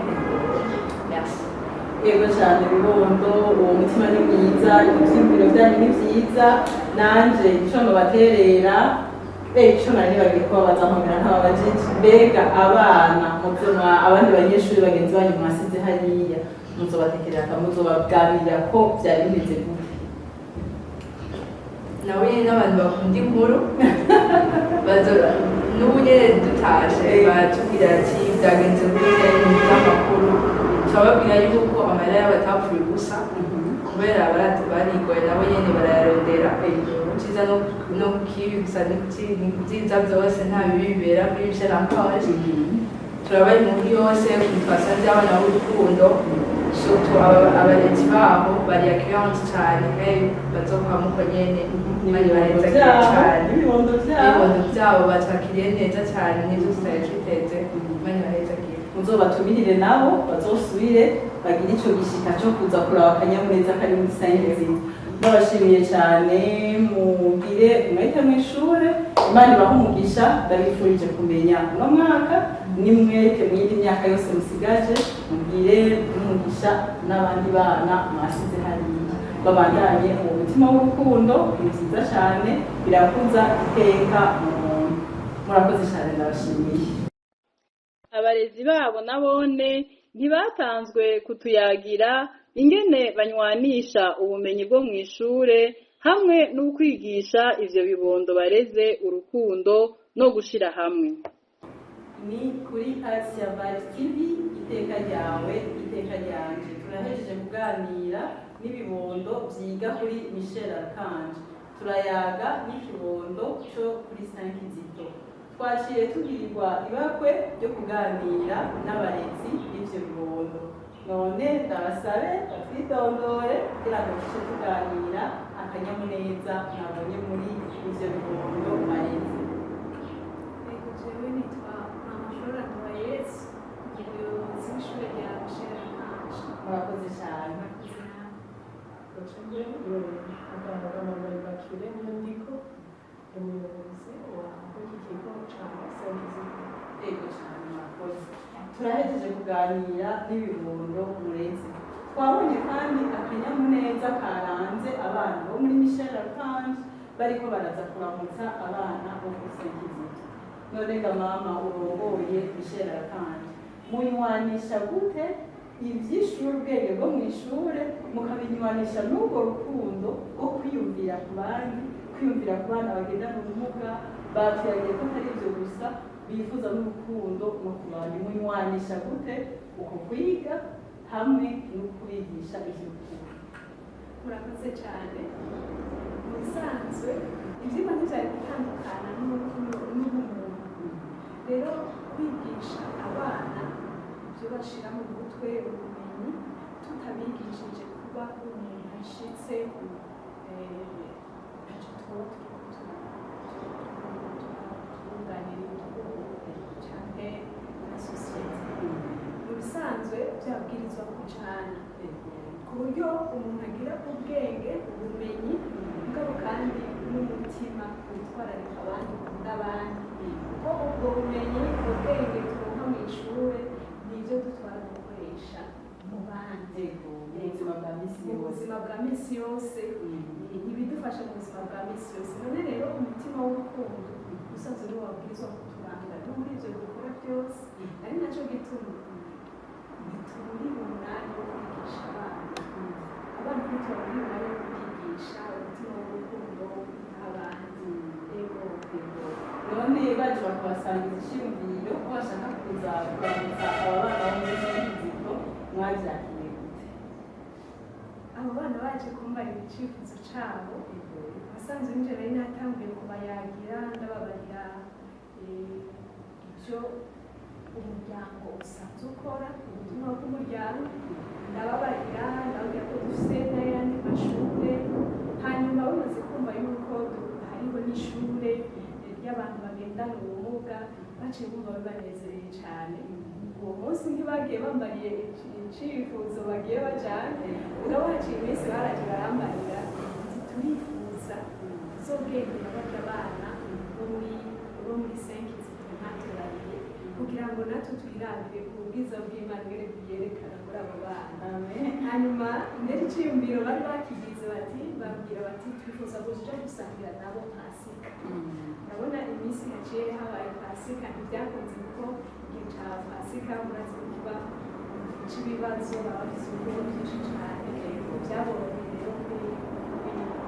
Merci. Yego cyane, bibondo, uwo mutima ni mwiza, ibyiyumviro byanyu ni byiza. Nanje ico nobaterera, ico nari nibagiye kubabaza nkomera ntababajije: mbega abana muzoma, abandi banyeshuri bagenzi banyu mwasize hariya, muzobatekerera, muzobabwabirira ko byari bimeze gute? Nawe nyene n'abantu bakunda inkuru n'ubu nyene dutashe baratubwira ati byagenze gute by'amakuru. Turababwira yuko amahera yabo atapfuye ubusa, kubera barigoye nabo nyene barayarondera. Cyiza no kibi gusa, ni byiza byose, nta bibi bibera kuri Michel Archange. Turabaha inkuru yose ukuntu twasanze abana b'urukundo, surtout abarezi babo bari accueillante cyane, kandi bazokwama uko nyene bari barezagiye cyane. N'ibibondo byabo. Ibibondo byabo batwakiriye neza cyane, n'ibyo tutari twiteze. Imana ibahezagiye. Muzobatumirire nabo bazosubire bagire ico gishika co kuza kuraba akanyamuneza kari muri sayinzi. Ndabashimiye cyane, mugire umwete mw'ishure, Imana ibahe umugisha. Ndabifurije kumenya uno mwaka nimwete mu yindi myaka yose musigaje, mugire n'umugisha n'abandi bana mwasize hariya, babandanye uwo mutima w'urukundo. Ni byiza cyane, birakuza iteka mu muntu. Murakoze cyane, ndabashimiye. Abarezi babo nabone ntibatanzwe kutuyagira ingene banywanisha ubumenyi bwo mw'ishure hamwe n'ukwigisha ivyo bibondo bareze urukundo no gushira hamwe. Ni kuri Asia Vibe TV, iteka ryawe, iteka ryanje. Turahejeje kuganira n'ibibondo byiga kuri Michel Archange, turayaga n'ikibondo cyo kuri Saint Kizito. Twaciye tugirirwa ibakwe ryo kuganira n'abarezi b'ivyo bibondo. None ndabasabe batwidondore kugira ngo tuce tuganira akanyamuneza nabonye muri ivyo bibondo barezi. Yego, jewe nitwa Mama Flora Nduwayezu, umuyobozi w'ishure rya Michel Archange. Murakoze cyane. Murakoze namwe. Jewe muganga Immaculée Niyondiko, umuyobozi wa w'iki kigo ca Saint-Kizito. Yego cyane, murakoze. Turahejeje kuganira n'ibibondo murezi, twabonye kandi akanyamuneza karanze abana bo muri Michel Archange bariko baraza kuramutsa abana bo kuri Saint Kizito. None ga mama urongoye Michel Archange, munywanisha gute ivy'ishuri, ubwenge bwo mw'ishure, mukabinywanisha n'urwo rukundo rwo kwiyumvira ku bandi, kwiyumvira ku bana bagendana ubumuga? Batuyagiye ko atari ivyo gusa, bifuza n'urukundo no ku bandi. Munywanisha gute uko kwiga hamwe no kubigisha ivy'urukundo? Murakoze cyane. Mu bisanzwe ivyigwa ntivyari gutandukana n'ubumuntu. Rero kwigisha abana ibyo bashira mu mutwe, ubumenyi, tutabigishije kuba umuntu ashitse, ntacyo tuba turiko turunganira igihugu canke na sosiyete. Mu bisanzwe byabwirizwa kujana, ku buryo umuntu agira ubwenge, ubumenyi, mugabo kandi n'umutima witwararika abandi, ukunda abandi, kuko ubwo bumenyi, ubwenge turonka mu ishure, nibyo dutwara gukoresha. Mu bandi. Mu buzima bwa misi Mu yose. buzima bwa misi yose, ibidufasha mu buzima bwa misi yose. None rero umutima w'urukundo usanzwe niwo wabwirizwa kuturanga no muri ibyo dukora byose, ari nacyo gituma ntitubura umwanya wo kwigisha abana. Abana ntitubura umwanya wo kubigisha umutima w'urukundo, wo kwitaho abandi. Ego. None baje bakabasangiza icyiyumviro ko bashaka kuza kuramutsa aba bana bo muri Kizito, mwabyakiriye gute? Abo bana baje kumbarira icyifuzo cyabo, abasanzwe nje nari natanguye kubayagira, ndababarira ibyo umuryango usanzwe ukora, ubutumwa bw'umuryango. Ndababarira, ndababwira ko dufite n'ayandi mashure. Hanyuma bamaze kumva yuko hariho n'ishure ry'abantu bagendana ubumuga, baciye bumva bibanezereye cyane. Uwo munsi ntibagiye bambariye icifuzo bagiye bajane, mugabo haciye iminsi baraje barambarira ati: "Turifuza kuzogendera barya abana bo muri Saint Kizito ntaturariye, kugira ngo natwe twirabire ubwiza bw'Imana ingene bwiyerekana muri abo bana." Hanyuma mbere iciyumviro bari bakigize, bati, babwira bati: "Twifuza kuja gusangira nabo Pasika." Ndabona iminsi haciye habaye Pasika ntibyakunze, kuko igihe ca Pasika murazi ko kiba c'ibibazo, baba bafise ibikorwa byinshi cane. Byaboroheye rero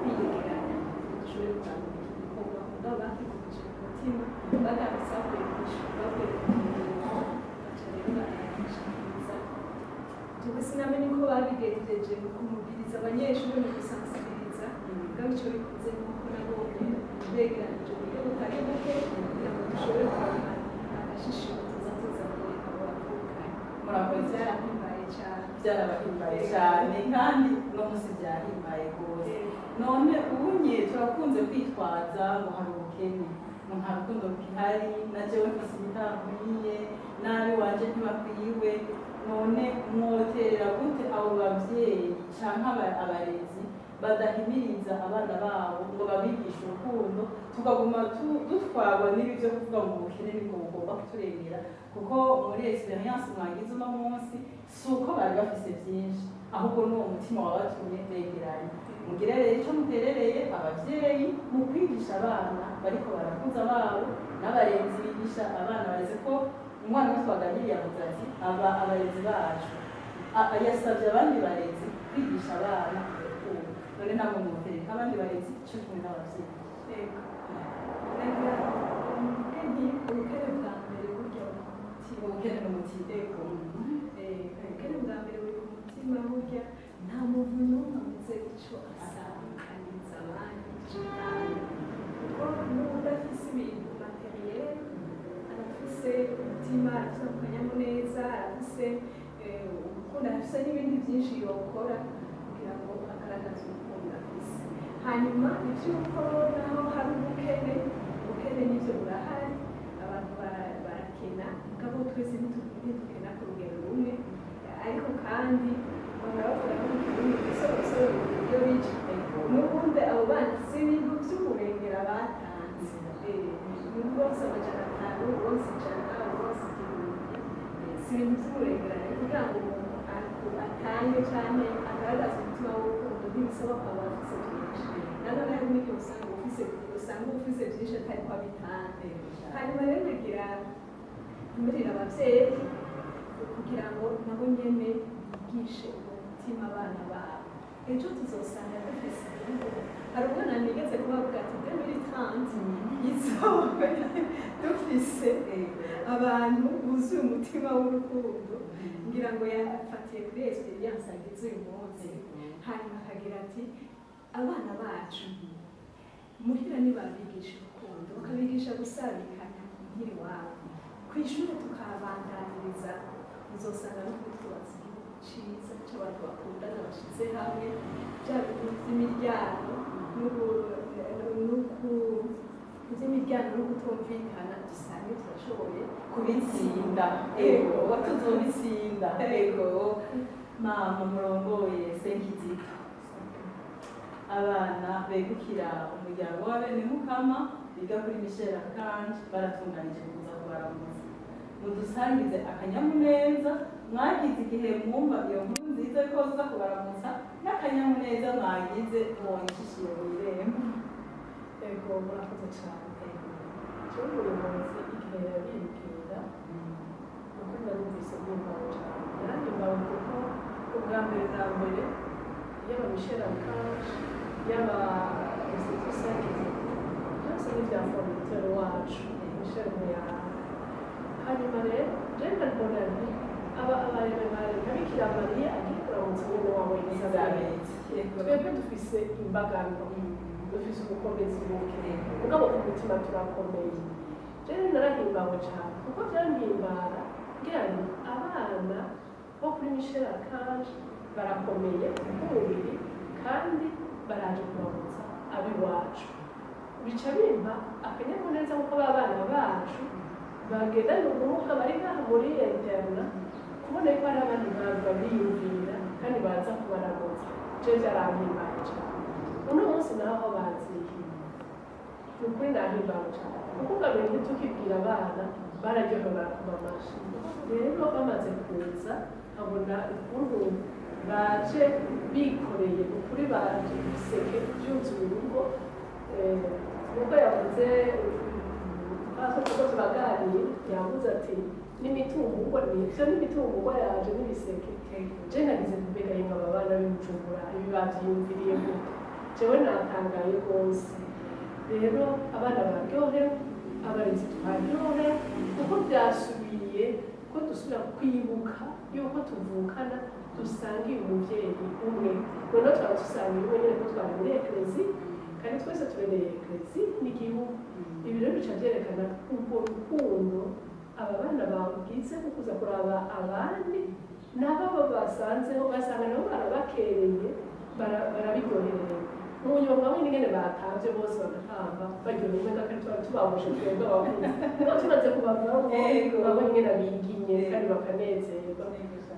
kwiyegeranya dushobore kurangura iki gikorwa, mugabo bakigumije ku mutima. Bagarutse bavuye kw'ishuri, bavuye ku mirimo, baca rero barabishikiriza. Jewe sinamenye uko babigejeje mu kumubwiriza abanyeshuri, mu gusansibiriza, mugabo ico bikoze ni uko nabonye begeranije uburyo butari buke kugira ngo dushobore kuronka agashishiro tuza tuzaniye abo bavukanye. Murakoze. Byarahimbaye cyane. Byarabahimbaye cyane, kandi uno munsi byahimbaye rwose. None ubunye turakunze kwitwaza ngo hari ubukene, ngo nta rukundo rukihari, na jewe mfise ibitankwiye, nabi wanje ntibakwiwe. None mwoterera gute abo bavyeyi canke abarezi badahimiriza abana babo ngo babigishe urukundo, tukaguma dutwarwa n'ibi byo kuvuga ngo ubukene nibwo bugomba kuturengera? Kuko muri expérience mwagize uno munsi, si uko bari bafise byinshi, ahubwo n'uwo mutima wabatumye begeranye. Mugire rero icyo muterereye abavyeyi mu kwigisha abana bariko barakuza babo, n'abarezi bigisha abana bareze, ko umwana wese twaganiriye yavuze ati aba abarezi bacu yasabye abandi barezi kwigisha abana urukundo. None namwe mutereka abandi barezi cyo kumwe n'abavyeyi? Yego. Nagira mvuge nti ubukene bwa mbere burya buri ku mutima. Ubukene n'umutima. Yego. Ubukene bwa mbere buri ku mutima. Burya nta muntu n'umwe abuze ico asanganiza abandi, ico atanga, kuko n'udafise ibintu matériel arafise umutima, arafise akanyamuneza, arafise urukundo, arafise n'ibindi byinshi yokora kugira ngo agaragaze urukundo afise. Hanyuma iby'uko naho hari ubukene, ubukene nibyo burahari, abantu barakena, mugabo twese ntidukena ku rugero rumwe. Ariko kandi bahora bavuga ko mu Kirundi isorosoro ibyo bica. N'ubundi abo bana si ibintu by'umurengera batanze. Ni bose 500, bose 100, bose 1000. Si ibintu by'umurengera rero kugira ngo umuntu atange cyane agaragaze umutima w'urukundo, ntibisaba ko aba afise byinshi. Nanone hari n'igihe usanga ufise byinshi atari ko abitanga. Hanyuma rero nagira ntumirire abavyeyi kugira ngo nabo nyene bigishe uwo mutima abana babo. Ejo tuzosanga dufise igihugu. Hari umwana nigeze kubavuga ati 2030 izobe dufise abantu buzuye umutima w'urukundo. Ngira ngo yafatiye kuri expérience agize uyu munsi. Hanyuma akagira ati abana bacu muhira nibabigisha urukundo, bakabigisha gusabikanya muhira iwabo, ku ishuri tukabandaniriza, uzosanga no kuri twubatse igihugu ciza c'abantu bakundana, bashize hamwe. Bya bintu vy'imiryango vy'imiryango no kutumvikana, dusange turashoboye kubitsinda. Ego, tuzobitsinda. Ego, mama murongoye Saint Kizito, abana begukira umuryango wa bene Mukama biga kuri Michel Archange baratunganije kuza kubaramutsa. Mudusangize akanyamuneza. Mwagize igihe mwumva iyo nkuru nziza ko baza kubaramutsa n'akanyamuneza mwagize mwongishiye mu irembo. Ego, murakoze cyane. Jewe umuyobozi igihe yabimbwira, nuko narumvise mpimbawe cyane. Narahimbawe kuko ubwa mbere na mbere, yaba Michel Archange, yaba Institut Saint Kizito, byose ni ibya formateur wacu Michel Muyanga. Hanyuma rero jewe nkabona nti aba abaremare nka Bikira Mariya agiye kuramutsa mwene wabo Elizabeth. Twebwe dufise imbagano, dufise ubukomezi buke, mugabo ku mutima turakomeye. Rero narahimbawe cyane kuko byampimbara ngira nti abana bo kuri Michel Archange barakomeye k'umubiri kandi baraje kuramutsa ab'iwacu. Bica bimpa akanyamuneza kuko ba bana bacu bagendana ubumuga bari ngaha muri internat, kubona yuko hari abandi bantu babiyumvira kandi baza kubaramutsa, je byarampimbaye cyane. Uno munsi naho aho baziye, ni ukuri nahimbawe cyane, kuko ubwa mbere ntitukibwira abana bararyohewe, barakoma amashi. Rero bamaze kuza nkabona ukuntu baje bikoreye, ukuri baje ibiseke byuzuye urugo. Nubwo yavuze kuko turaganira, yavuze ati n'imitungo, nivyo n'imitungo yaje n'ibiseke. Je nagize mbega yimwe, aba bana b'Ibujumbura ibi bavyiyumviriye gute? Jewe natangaye rwose. Rero abana baryohewe, abarezi twaryohewe, kuko byasubiye ko dusubira kwibuka yuko tuvukana, dusangiye umuvyeyi umwe. Noneho twaba dusangiye umwe nyene ko twari muri eklezi, kandi twese tubereye eklezi n'igihugu. Ibi rero bica byerekana urwo rukundo aba bana bagize mu kuza kuraba abandi, n'abo basanzeho basanga nabo barabakereye, barabiryoherewe. Mu nyuma mwabonye ingene batavye bose bagatamba baryohewe, kandi twari tubaboshe twebwe abakuze. Kuko tumaze kubavamo, babonye ingene biginye kandi bakanezerwa.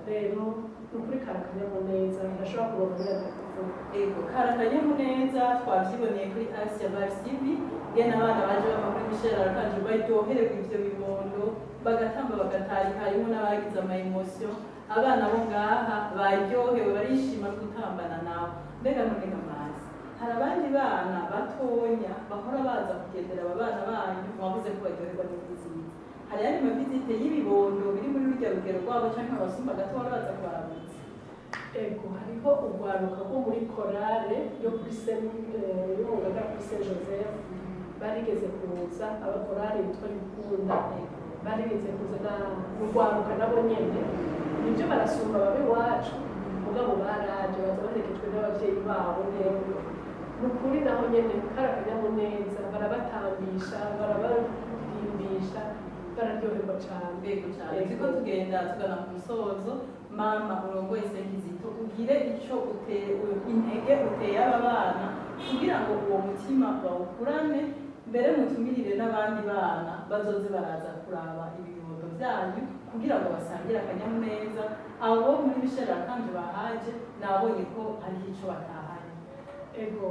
Rero ni ukuri kari akanyamuneza ntashobora kuronka umwanya kuvuga. Ego, kari akanyamuneza, twavyiboneye kuri Asia Bar TV ngene abana baje bava kuri Michel Archange baryohererwa ivyo bibondo, bagatamba, bagatarika, harimo n'abagize ama émotion. Abana bo ngaha baryohewe, barishima no gutambana nawe. Mbega none Gamazi, hari abandi bana batonya bahora baza kugendera aba bana banyu? Mwavuze ko baryoherwa n'ivisites. Hari ayandi ma visites y'ibibondo biri muri rurya rugero rwabo canke abasumba gato bahora baza kubaramutsa? Ego, hariho urwaruka rwo muri korale yo kuri yo mu Ngagara kuri Saint Joseph, barigeze kuza. Abakorale yitwa Yukunda barigeze kuza na urwaruka nabo nyene, nibyo barasumba babe iwacu, mugabo baraje baza baherekejwe n'abavyeyi babo. Ni ukuri naho nyene kari akanyamuneza, barabatambisha, barabaririmbisha, bararyoherwa cane. Yego cyane. Turiko tugenda tugana ku musozo. Mama urongoye Senkizito, ugire ico intege uteye aba bana kugira ngo uwo mutima bawukurane, mbere mutumirire n'abandi bana bazoze baraza kuraba ibibondo byanyu kugira ngo basangire akanyamuneza. Abo muri Michel Archange bahaje, nabonye ko hariho ico batahanye. Ego,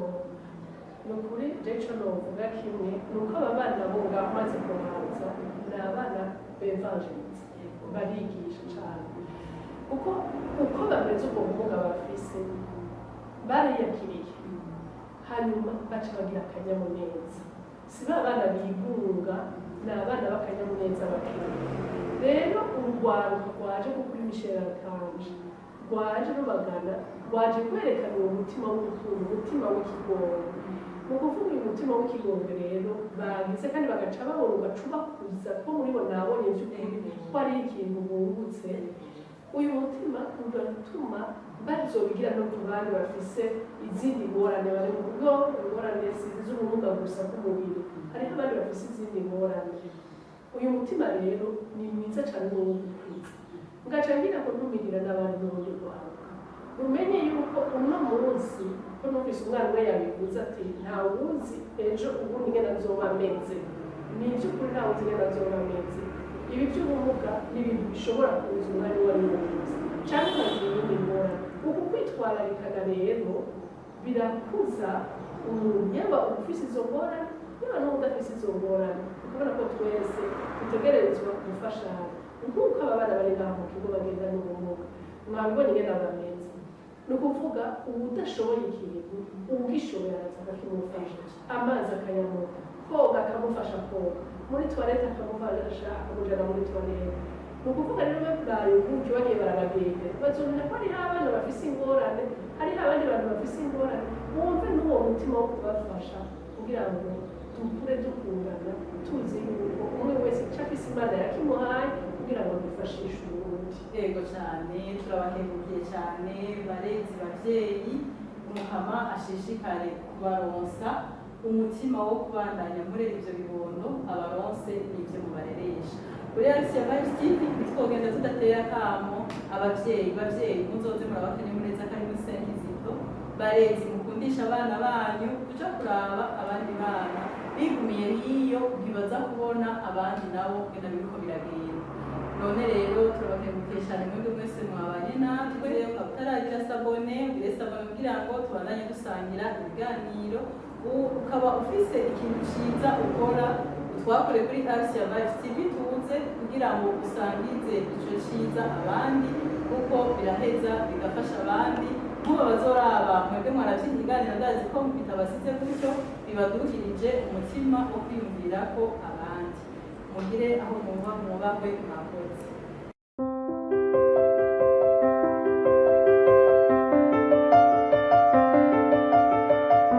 ni ukuri je ico novuga kimwe ni uko aba bana bo ngaho maze kubanza ni abana b'évangélistes, barigisha cane, kuko uko bameze, ubwo bumuga bafise bariyakiriye, hanyuma baca bagira akanyamuneza. Si ba bana bigunga, ni abana b'akanyamuneza bakeye. Rero urwaruka rwaje kuri Michel Archange, rwaje rubagana, rwaje kwerekana uwo mutima w'urukundo, umutima w'ikigongo. Ni ukuvuga uyu mutima w'ikigongo rero bagize, kandi bagaca babona, ugaca ubakuza ko muri bo nabonye by'ukuri ko ari ikintu bungutse. Uyu mutima uratuma bazobigira no ku bandi bafise izindi ngorane bari mu rugo. Ingorane si z'ubumuga gusa bw'umubiri, hariho abandi bafise izindi ngorane. Uyu mutima rero ni mwiza cyane n'uwo gukwiza. Ngaca ngira ngo ntumirira n'abandi n'urundi rwaruka rumenye yuko uno munsi, ko numvise umwana umwe yabivuze ati ntawuzi ejo ubundi ingene azoba ameze. Ni iby'ukuri, ntawuzi ingene azoba ameze. Ibi by'ubumuga ni ibintu bishobora kuza umwanya uwo ari wo wose cyangwa ukagira iyindi ngorane. Uku kwitwararikana rero birakuza umuntu, yaba ufise izo ngorane, yaba n'udafise izo ngorane, ukabona ko twese dutegerezwa gufashanya. Nk'uko aba bana bari ngaha mu kigo bagendana ubumuga, mwabibonye ingene bameze. Ni ukuvuga uwudashoboye ikintu, uwugishoboye araza akakimufasha: amazi akayamuha, koga akamufasha koga, muri toilette akamufasha, akamujana muri toilette. Ni ukuvuga rero babaye gutyo, bagiye barabagenda, bazomenya ko hariho abana bafise ingorane, hariho abandi bantu bafise ingorane, bumve n'uwo mutima wo kubafasha, kugira ngo dukure dukundana, tuzi yuko umwe wese icyo afise Imana yakimuhaye kugira ngo dufashishe uwundi. Yego cyane, turabakengurukiye cyane barezi, bavyeyi. Umukama ashishikare kubaronsa umutima wo kubandanya muri ivyo bibondo, abaronse n'ivyo mubareresha. Kuri Alisia Vibes TV ntitwogenda tudateye akamo abavyeyi. Bavyeyi, muzoze muraba akanyamuneza kari muri Saint Kizito. Barezi, mukundisha abana banyu kuja kuraba abandi bana. Bigumiye hiyo ntibaza kubona abandi nabo ngena biriko biragenda. None rero turabakengurukiye cyane mwebwe mwese mwabanye natwe. Ukaba utaragira s'abonner, ugire s'abonner kugira ngo tubandanye dusangira ibiganiro. Ukaba ufise ikintu ciza ukora, utwakore kuri Alisia Vibes TV tuze kugira ngo usangize ico ciza abandi, kuko biraheza bigafasha abandi. Nk'ubu bazoraba mwebwe mwaravye ikiganiro, ndazi ko bitabasize gutyo, bibadugirije umutima wo kwiyumvira ko abandi. Mugire aho muba, mwubahwe, mwakoze.